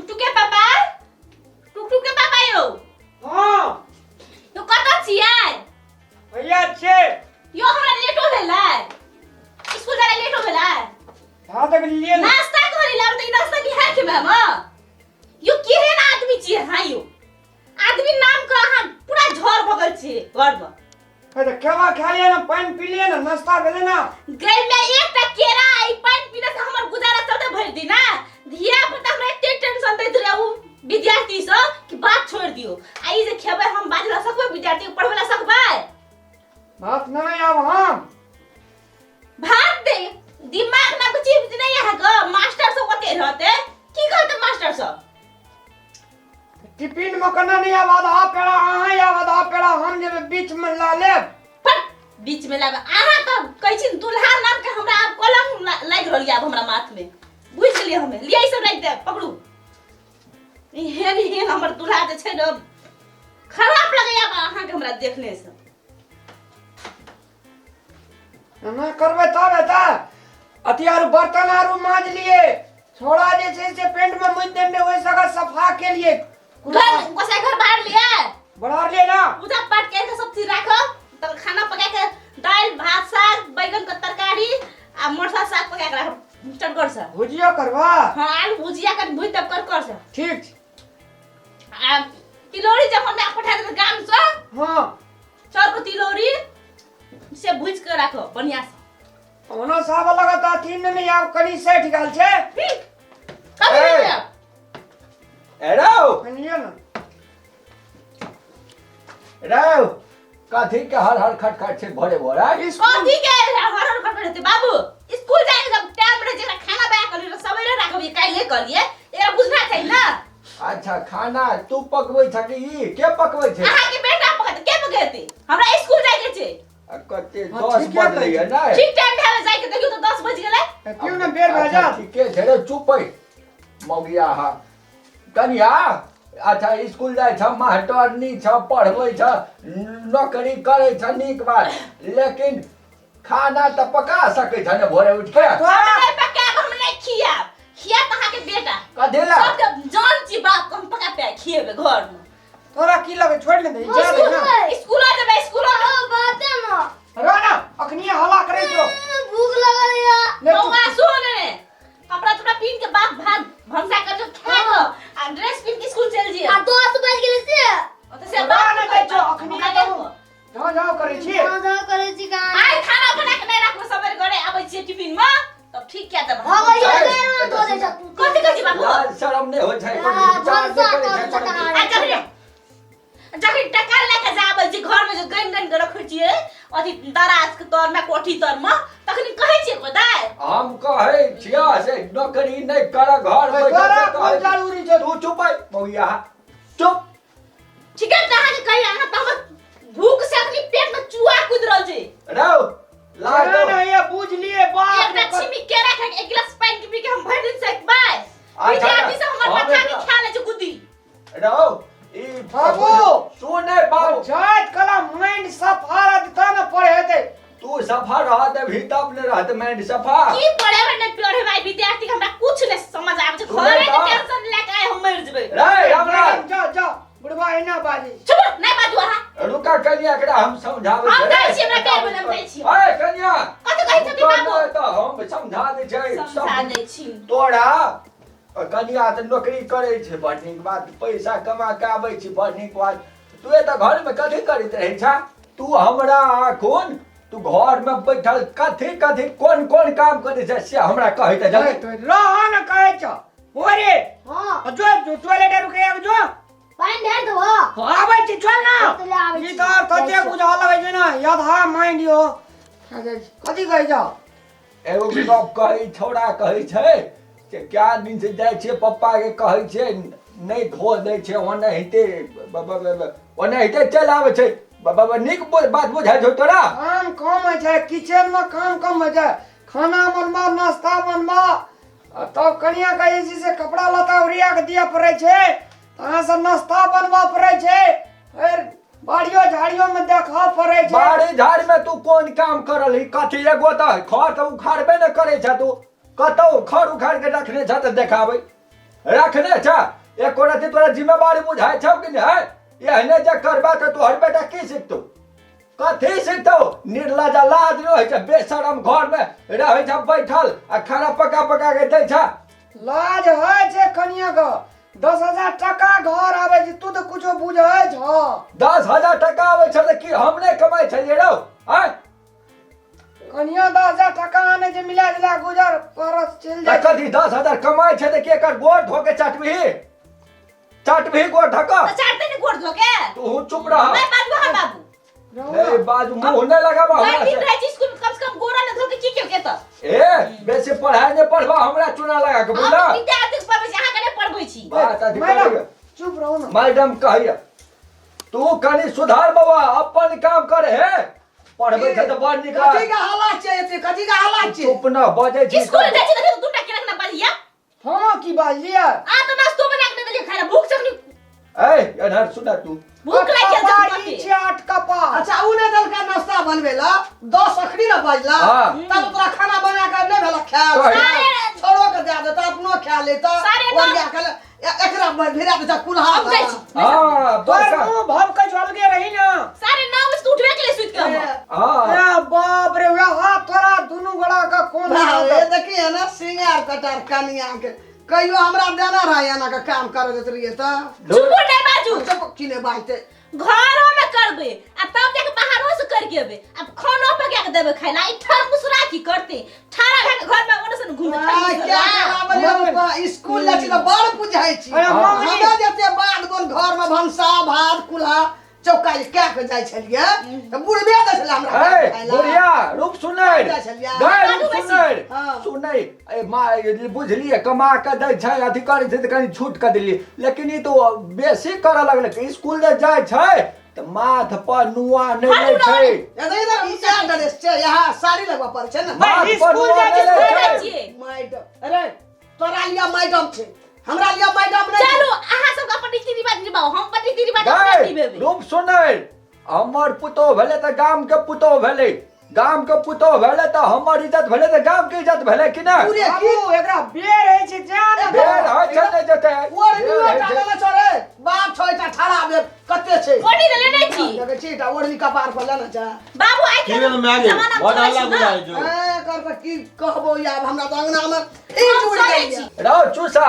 Tuktuk के पापा, tuktuk के पापा यौ। हाँ। यौ कतऽ छियै? भैया छियै। यौ हमरा लेटो भेलै, स्कूल जाय लेटो भेलै। हाँ तऽ गेलियै ने। नाश्ता करी लाब तऽ ई नाश्ता निहाय खेबै हम। यौ केहन आदमी छियै हाँ यौ? आदमी नाम के अहाँ पूरा झोर भऽ गेल छियै घरमे। हे तऽ केला खा लिअ ने, पानि पी लिअ ने, नाश्ता भेलै ने। गै में एकटा केरा आ ई पानि पीने से हमर गुजारा चलते भरि दिन आ धिया पुता हमरा एते टेंशन दैत रहे उ विद्यार्थी सब कि बात छोड़ि दियौ। आ ई जे खेबै हम बाजै लए सकबै, विद्यार्थी के पढ़बै लए सकबै? भात नहि आब हम भात दे दिमाग ना कुछ चीज नहीं है ग। मास्टर सब ओते रहते की कहते मास्टर सब? टिफिन में कना नहीं आब, आधा पेड़ा अहाँ आब, आधा पेड़ा हम जेबै बीच में ला लेब। पर बीच में लाब अहाँ तो कहै छी दुल्हा नाम के हमरा आब कलंक लागि रहल आब हमरा माथ में, बुझि गेलियै हमे। लिअ ई सब राखि देब, पकड़ू। एहन एहन हमर दुल्हा जे छै ने खराब लगैया आब अहाँके हमरा देखने से। एना करबै तब हेतै। अथी आरू बर्तन आरू माज लिए, छोड़ा जे छै से पेंट में मुइत देने ओहि सगत सफा के लिए। घर गोसाई घर बाहर लिए, बढ़ा लिए ना। पूजा पाठ करके सब चीज राखब तब खाना पका के दालि भात साग बैगन के तरकारी आ मरसा साग पका के राखब चटगर से। भुजिया करबा? हाँ आलू भुजिया कर भुज तब कर कर से। ठीक छै। आ तिलौरी जब हमरा पठा देबै गाम से, हाँ चाउर के तिलौरी से भुज के राखो बढ़िया से। ओना साहब लगत अथी ने नहीं आब कनी सठि गेल छै। कभी ए। नहीं आब। ए रौ। कनी लिअ ने। रौ कथी के हर हर खट खट छै भोरे भोरे? कथी के हर हर खट खट हेतै बाबू? स्कूल जाए के जब टाइम रहे छै खाना बना के लिए सवेरे राखब, ये काल्हि कहलिए, एकरा बुझना चाही ना। अच्छा खाना तू पकबै छ कि ई के पकबै छै? अहाँ के बेटा पकत के पकैते, हमरा स्कूल जाए के छै। आ कते हाँ, 10 ठीके कहै बजलै छै। ने। ठीक टाइम भेल जाए के, देखियौ तऽ 10 बज गेलै। क्यों ने बेर भए अच्छा, जात। ठीके छै रे, चुप है मौगिया। हा कनिया अच्छा स्कूल जाइ छ, मास्टरनी छ, पढ़बै छ, नौकरी करै छ, नीक बात, लेकिन खाना तऽ पका सकै छ ने भोरे उठि के? हम नहीं पकायब, हम नहीं खियाब, खियाब अहाँ के बेटा। कथी ला? सबके जान छी बाप के, हम पका पे खिएबे घर में। तोरा की लगे छोड़ ने दे, जा दे ना। स्कूल जेबै, स्कूल बाते ना रह ना, अखनी हल्ला करै छौ। भूख लगल या। ले चुप। बौआ सुन ने, कपड़ा तुपड़ा पीन के बाप भात भनसा कर जो खा लो आ ड्रेस पीन के स्कूल चल जिए। आ 10 बज गेलै से। ओते से रह बाप ने दै छौ, अखनी हमरा तऽ देखो। जाओ जाओ करै छी। जाओ जाओ करै छी कहाँ? आइ खाना बना के नहीं राखबो, सबेर घरे आबै छियै टिफिन में तब ठीक क्या देब। भऽ गेल, बेर में धो दै छ तू। कथी कहै छी बाबू? लाज शरम नहि होइ छै, कोनो हाँ, विचार नहि भनसा करै छै, करू कोनो तऽ आ जखनी जखनी टका लए के जाबै छी घर में जे गनि गनि के रखै छियै अथी दराज के तर में कोठी तर में, तखनी कहै छियै कोइ दाइ? हम कहै छियह से नौकरी नहि कर, घर ओए, बैठल तोरा से कोन कहै। जरूरी छौ? तू चुप है मौगिया, चुप। ठीक है तऽ अहाँके कही, अहाँ तऽ हमर भूख से अखनी पेट में चूहा कूद रहल छै। रौ लाज ना, दौ। ना, ये बुझ लिए बाप एकटा रे, छिमी केरा खा के एक गिलास पानि के पी के हम भरि दिन सकबै। अच्छा, विद्यार्थी सब हमर हम माथा के एकरा- खा लै छै गुद्दी। रौ ई बाबू! सुनै बाबू। जात कला माइंड सफा रहतै ने पढ़ेतै। तू सफा रहत अभी तब ने रहत माइंड सफा। की पढ़ेबै नहि पढ़ेबै विद्यार्थी के हमरा कुछ नहि समझ आबै छै। सुनै घरे के तऽ। टेंशन लए के आइ हम मरि जेबै। रे हमरा जा जा बुढ़वा एना बाजै छै। चुप नहि बाजू अहाँ। रुका कनिया, एकरा हम समझाबै हम छियै। जाइ छियै, हमरा बेर भेल, हम जाइ छियै। ओए कनिया, कथी कहै छथिन रुका बाबू? ने तऽ हम समझा दै छियै। समझा दै छी। तोरा कनिया तऽ नौकरी करै छै, बड़ नीक बात, पैसा कमा के आबै छै, बड़ नीक बात। तू एतऽ घर में कथी करैत रहै छा? तू हमरा कोन तू घर में बैठल कथी कथी कोन कोन काम करै छै से हमरा कहै तऽ जल्दी। तो रह न कहै छ ओरे। हां। जो जो टॉयलेट रुके आब जो। पानि ढारि देबो। आबै छी, चल ना। चल आबै ई छी। तऽ तते बुझा लगै छै ना, यथा माइंड यो कथी कहै छ? एगो गप कहै छौड़ा कहै छै से क्या दिन से जाइ छियै पप्पा के कहै छियै नहि धो दै छै, ओनाहिते ओनाहिते चलि आबै छै। नीक बात बुझाइ छौ तोरा? काम कम होइ छै किचन में, काम कम होइ छै, खाना बनबा, नाश्ता बनबा, आ तब कनिया के जे छै से कपड़ा लत्ता ओरिया के दिअ पड़ै छै, अहाँ से नाश्ता बनबऽ पड़ै छै, फेर बाड़ियो झाड़ियो में देखऽ पड़ै छै। बाड़ी झाड़ी में तू कोन काम करल ही? कथी एगो तऽ खर तऽ उखाड़बे ने करै छ तू, कतौ खर उखाड़ के रखने छ तऽ देखाबै। रखने छ एको रति तोरा जिम्मेवारी बुझाइ छौ कि नहि एहने जे करबा तऽ तोहर बेटा की सिखतौ कथी सिखतौ निर्लज लाज नहि होइ छै बेशरम घरमे रहै छ बैठल आ खाना पका पका के दै छ लाज होइ छै कनिया के 10,000 टका घर आबै छै तू तऽ कुछो बुझै छ 10,000 टका आबै छै तऽ की हम नहि कमाइ छलियै रौ आँय कनिया 10,000 टका आनै छै मिला जुला गुजर परस चलि तऽ जाइ छै। कथी 10,000 कमाइ छै तऽ की एकर गोड़ धो के चटबिही चटबिही गोड़ धो तऽ चाटते ने गोड़ धो के तू चुप रह मैं बाजू हाँ बाबू ए बाजू मुंह नहि लगाबा हमरा भरि दिन से। रहै छी स्कूल में कम से कम गोड़ा ने धो के की केलकै तऽ ए बेसी पढ़ाई नहि पढ़बा हमरा चुना लगा के हम बुझला विद्यार्थी के पढ़बै छी अहाँ के नहि पढ़बै छी बात अधिक मैडम करिए। चुप रहू ना मैडम कहैया तू कनि सुधार बौआ अपन काम कर हे पढ़बै छै तऽ बड़ नीक कथी के हालात छै एते कथी के हालात छै चुप न बजै छी स्कूल जाइ छी तऽ दूटा केलक ना बाजिया हाँ की बाजलियै आ तऽ नाश्तो बना के नहि देलियै खाय ला भूख जखनी ए एनहर सुन तू भूख लागि गेल कपार जखनी ई छै आठ कपार अच्छा उ नहि देलका नाश्ता बनबै ला 10 अखनी ने बजला हाँ। तब तोरा खाना बना के नहि भेला खायल कही। छोड़ो के दए देता अपनो खा लेता 9:30 ओरिया के एकरा भिड़ा देता कुल्हा हम जाइ छी हाँ तोर बड़का मुंह भव के अलगे रही ना 9:30 बजे तऽ उठबे केलियै सुति के हम हाँ अरे बाप रे वएह हाथ तोरा दुनू गोड़ा के कोन अरे देखिए ना सिंगार कटार कनिया के कहियो हमरा देना रहे एना के काम करे देत रहिए तऽ चुप नहि बाजू चुप की नहि बाजते घरो में करबै आ तब जाके बाहरो से करके एबै आ खानो पका के देबै खाय ला ई ठरमुसरा की करते ठाड़ा भए के घर में ओने से ने घूमते आ, क्या ठरमुसरा कराबे स्कूल जाइ छी तऽ बड़ बुझाइ छी अरे मम्मी। हमरा जते बाद बोन घर में भनसा भात कुल्हा चौका कए के जाइ छलियै तऽ बुढ़बे दै छलै हमरा ए खाय ला। बुढ़िया रूप सुनैर जाइ छलियै। गै रूप बाजू बेसी। सुनैर हाँ। सुनै ए माँ बुझलियै कमा के दै छै अथी करै छै तऽ कनि छूट कऽ देलियै लेकिन ई तऽ बेसी करऽ लगलै स्कूल जे जाइ छै तऽ माथ पर नुआ नहि लै छै इधर इधर ई क्या ड्रेस छै यहाँ साड़ी लगबऽ पड़ै छै ने माथ पर स्कूल नुआ जाइ नहि छै, लै जाइ छै छियै मैडम अरे तोरा लिया मैडम छै हमरा लिया मैडम नहि छै। चलू अहाँ सब अपन रीति रिवाज निभाउ हम अपन रीति रिवाज अपने गै निभेबै रूप सुनै हमर पुतोह भेलै तऽ गाम के पुतोह भेलै गाम के पुतोह भेलै तऽ हमर इज्जत भेलै तऽ गाम के इज्जत भेलै कि नहि पूरे की बाबू एकरा बेर होइ छै जान बेर होइ छै नहि जेतै ओढ़नी बेर होइ टा छै। लेने छौ रे बाप छौ एकटा ठाड़ा भेल कते छै ओढ़नी तऽ लेने छी देखै छी एकटा ओढ़नी कपार पर लेने छै बाबू आइ की भेल माय गे जमाना बड़ चलै हल्ला छै ने। गुल्ला होइ छौ ए कर तऽ की कहबो आब हमरा तऽ अंगना मे ईंट हम उड़ि चलै गेल छी। रौ चूसा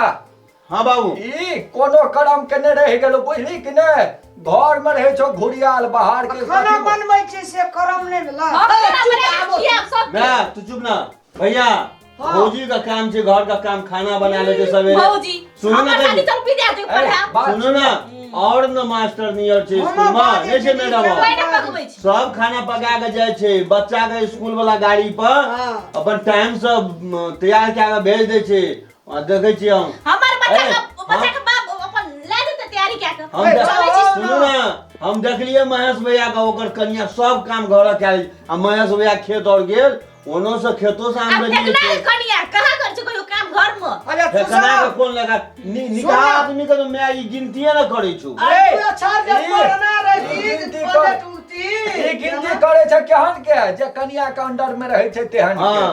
हाँ बाबू ई कोनो करम के नहि रहि गेलो बुझली कि नहि घर में रहै छौ घुरियाल बाहर के खाना कथी- बनबै छै से करम नहि भेला हम केना चुप बना के आबो। खियाब सबके मैं तू चुप ना भैया भौजी का काम छे घर का काम खाना बना ले के सवेरे भौजी सुनो ना हमर शादी कनी चल विद्यार्थी के ए, पढ़ायब बात सुनो ना और न मास्टर नियर छे हम स्कूल में बाजै नहीं छे छी मैडम कि कोइ नहि पकबै छै सब खाना पका के जाइ छै बच्चा के स्कूल वाला गाड़ी पर हाँ। अपन टाइम से तैयार कए के भेज दै छै आ देखै छियै हम हमर बच्चा ए, के बच्चा के बाप अपन लए जेतै तैयारी कए के हम चलै छी सुनू ना हम देखलियै महेश भैया के ओकर कनिया सब काम घर कए आ महेश भैया खेत और गेल ओनो से खेतो से आब आमदनी फेकना होइ है छै कनिया कहाँ कर छै कहियो काम घर में अच्छा फेकना चूसा के कोन लगा निकाह आदमी के तो मैं ई गिनतीये न करै छु अरे तू अच्छा जे ई- पढ़ना रही ई गिनती पढ़े कर। टूटी ई गिनती करे छै केहन के जे कनिया के अंडर में रहै छै तेहन के हां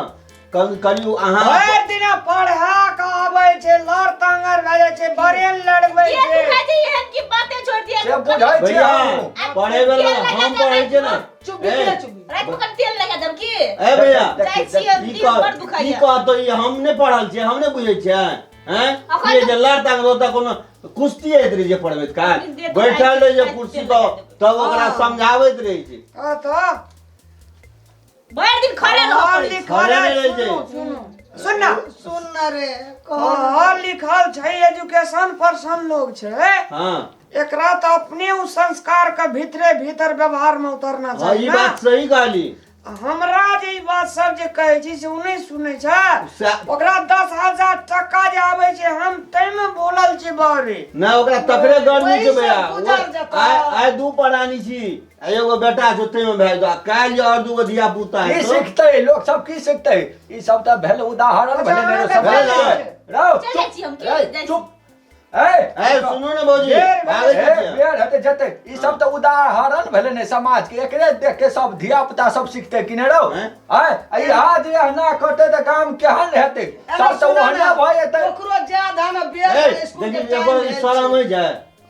कल कलियू अहाँ भरि दिना पढ़ा के आबै छै लड़ तांगर भए जाइ छै बरेल लड़बै ये छै दुखाइ छै एहन की बाते छोड़ दिया से बुझै छियै भैया हमहूँ। पढ़े वाला हम पढ़ै छियै ना चुप भी ए, चुप राति में कनि तेल लगा देब की ए भैया जाइ छियै ई दिन कह बड़ ई दुखाइया कहतो ई हम नहि पढ़ल छियै हम नहि बुझै छियै हैं अखन ये जे लड़ तांग रोता कोनो कुश्ती होइत रहै छै पढ़बैत काल देह दुखाइ बैठल छै, रहै छै तेल कुर्सी लगा पर देबै। तब ओकरा समझाबैत रहै छै हँ तऽ भरि दिन खड़े रहऽ पढ़ल पड़ै छै लिखल खड़े है, नहि रहै सुनू छै। सुनू सुन ना सुन न रे कह पढ़ल लिखल छै एजुकेशन पर्सन लोग छै हाँ एकरा तऽ अपने उ संस्कार के भीतरे भीतर व्यवहार में उतरना हाँ चाही ई ना बात सही कहली हमरा जे ई बात सब जे कहै छी से ओ नहि सुनै छै ओकरा 10,000 टका जे आबै छै हम ताहिमे बोलल छी बाबरी नहि ओकरा तकरे गर्मी छै ओहि से भैया गुजर जेतौ। आइ आइ दू प्राणी छी आ एगो बेटा छौ ताहिमे भए जेतौ आ काल्हि जे आओर दूगो धिया पुता की हेतौ सिखतै लोक सब की सिखतै ई सब तऽ भेल उदाहरण अच्छा, भेलै ने अहाँके सब भेल रौ चलै छी हम, की चुप जाइ छी? चुप ए ए सुनू ने भौजी बेर भागै ए, छियै। बेर हेतै जेतै। ई सब तऽ उदाहरण भेलै ने समाज के, एकरे देख के सब धिया पुता सब सिखतै कि नहि रौ? हैं? आँय, आ ई हाथ एहना करतै तऽ काम केहन हेतै? एना सब तऽ सुनो ओहने ने, भऽ जेतै। ओकरो ज्यादा ने बेर ए स्कूल के देखी टाइम एगो भेल शरम छै। होइ छै।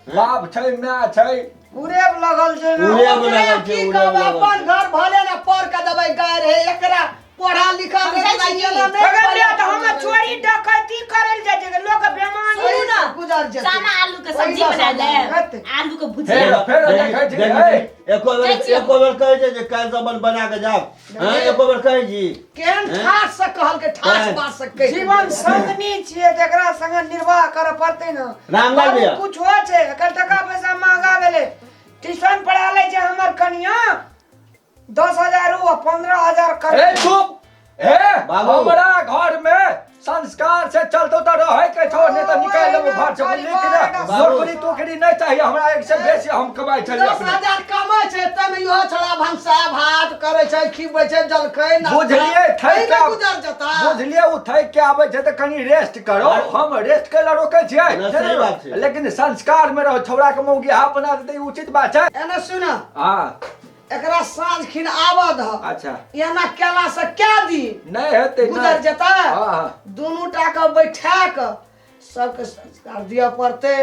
बाप छै, माय छै। उरेब लगल छै ने। उरेब ओकरे लगल छै, की उरेब कहब, लगल अपन छै। घर भले ने पर के देबै गाय रहे, एकरा पढ़ा लिखा हम जाइ छी की? अगर ले तऽ हम चोरी डकैती करल जाइ छै, लोक बेमानी सुनू ने, गुजर जेतै। चना आलू के सब्जी ओहि बना बस लेब, हेतै। आलू के भुजिया। फेर फेर देखै छी, ए, एको बेर जाइ छियै। एको बेर कहै छै जे काल्हि से अपन बना के जाब। हँ, एको बेर कहै छी। केहन हैं? ठाठ से कहलकै, ठाठ हैं? बात से कहि जीवन संगनी छियै, तकरा संगे निर्वाह करऽ पड़तै ने। रामलाल बाबू, भैया। कुछो छै, एकर टका पैसा महगा भेलै। ट्यूशन पढ़ा लै छै हमर कनिया 10,000 आ 15,000 कर। ए चुप, ए बाबू। हमरा घर में संस्कार से चलतो तऽ रहै के छौ, नहि तऽ निकालि देबो घर से, बुझली कि नहि? बाबू। नौकरी तोकरी नहि चाहिए हमरा, एक से बेसी हम कमाइ छलियै दस अपने। हजार कमाइ छै, तैमे इहो छड़ा भनसा भात करै छै, खिबै छै, जलखै नाश्ता। बुझलियै थैक एहिमे के गुजर जेता। बुझलियै, ओ थैक के आबै छै तऽ कनि रेस्ट करो, हम रेस्ट के लए रोकै छियै। नहि, सही बात छै। लेकिन संस्कार में रहो, छौड़ा के मौगी बना देतै, ई उचित बात छै? एने सुन, हँ। एकरा साँझ खिन आबऽ दह। अच्छा। एना केला से कै दिन नहि हेतै, गुजर नहि। जेतै? हँ, हँ। दुनू टा के बैठा कऽ सबके संस्कार दिअ पड़तै,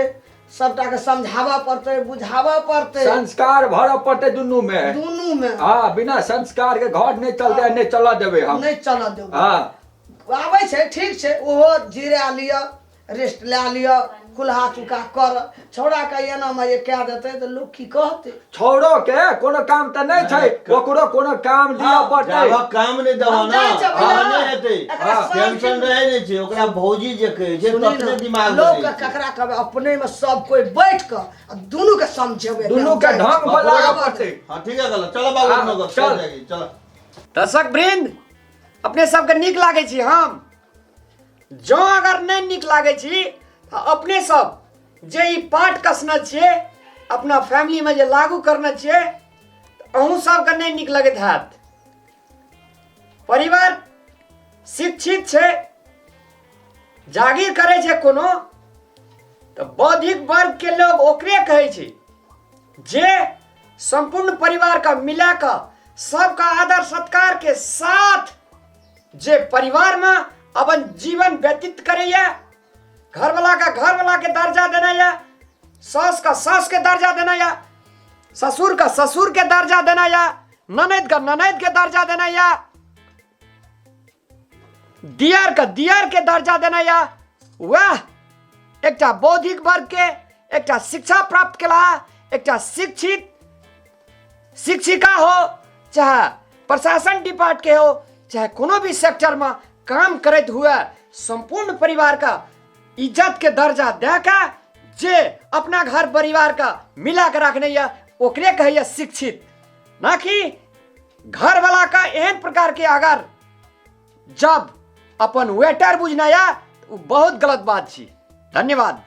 सबटा के समझाबऽ पड़तै, बुझाबऽ पड़तै। संस्कार भरऽ पड़तै दुनू में। दुनू में। हँ, बिना संस्कार के घर नहि चलतै, नहि चलऽ देबै हम। नहि चलऽ देबै। हँ। आबै छै, ठीक छै, ओहो जीरा लिअ, रेस्ट लए लिअ, कुल्हा चुका कर। छौड़ा के एना मे जे कए देतै तऽ लोक की कहतै? छौड़ो के कोनो काम तऽ नहि छै, ओकरो कोनो काम दिअ पड़तै। जाबऽ काम नहि देबऽ हम ने, जाइ छियै हँ, भैया। नहि हेतै। एकरा हँ, साँझ टेंशन खिन- रहै नहि छै ओकरा, भौजी जे कहै छै सुनी तखने ने, दिमाग लोक बदलै के छै। ककरा कहबै, अपने मे सब कोइ बैठ कऽ आ दुनू के समझेबै। दुनू के ढंग पर लागऽ पड़तै। हँ, ठीक है, गलत। चलो बाबू, हाँ, अपनो गप, चल। चल चल। दर्शक वृंद, अपने सबके नीक लागै छी हम? जँ अगर नहि नीक लागै छी तऽ अपने सब जे ई पाठ कसने छियै, अपना फैमिलीमे जे लागू करने छियै, तऽ अहूँ सबके नहि नीक लगैत हैत। परिवार शिक्षित छै, जागीर करै छै कोनो, तऽ बौद्धिक वर्गके लोग ओकरे कहै छै जे सम्पूर्ण परिवारके मिला कऽ सबका आदर सत्कार के साथ जे परिवार में अपन जीवन व्यतीत करैया, घरवाला का घरवाला के दर्जा देना या, सास का सास के दर्जा देना या, ससुर का ससुर के दर्जा देना या, ननद का ननद के दर्जा देना या, दियर का दियर के दर्जा देना या, वह एकटा बौद्धिक वर्ग के, एकटा शिक्षा प्राप्त केला, एकटा शिक्षित शिक्षिका हो, चाहे प्रशासन डिपार्ट के हो, चाहे कोनो भी सेक्टर में काम करैत हुए संपूर्ण परिवार का इज्जत के दर्जा दे के जे अपना घर परिवार का मिला के रखने या, ओकरे कहैया शिक्षित, ना कि घर वाला का एहन प्रकार के अगर जब अपन वेटर बुझना या, तो बहुत गलत बात छी। धन्यवाद।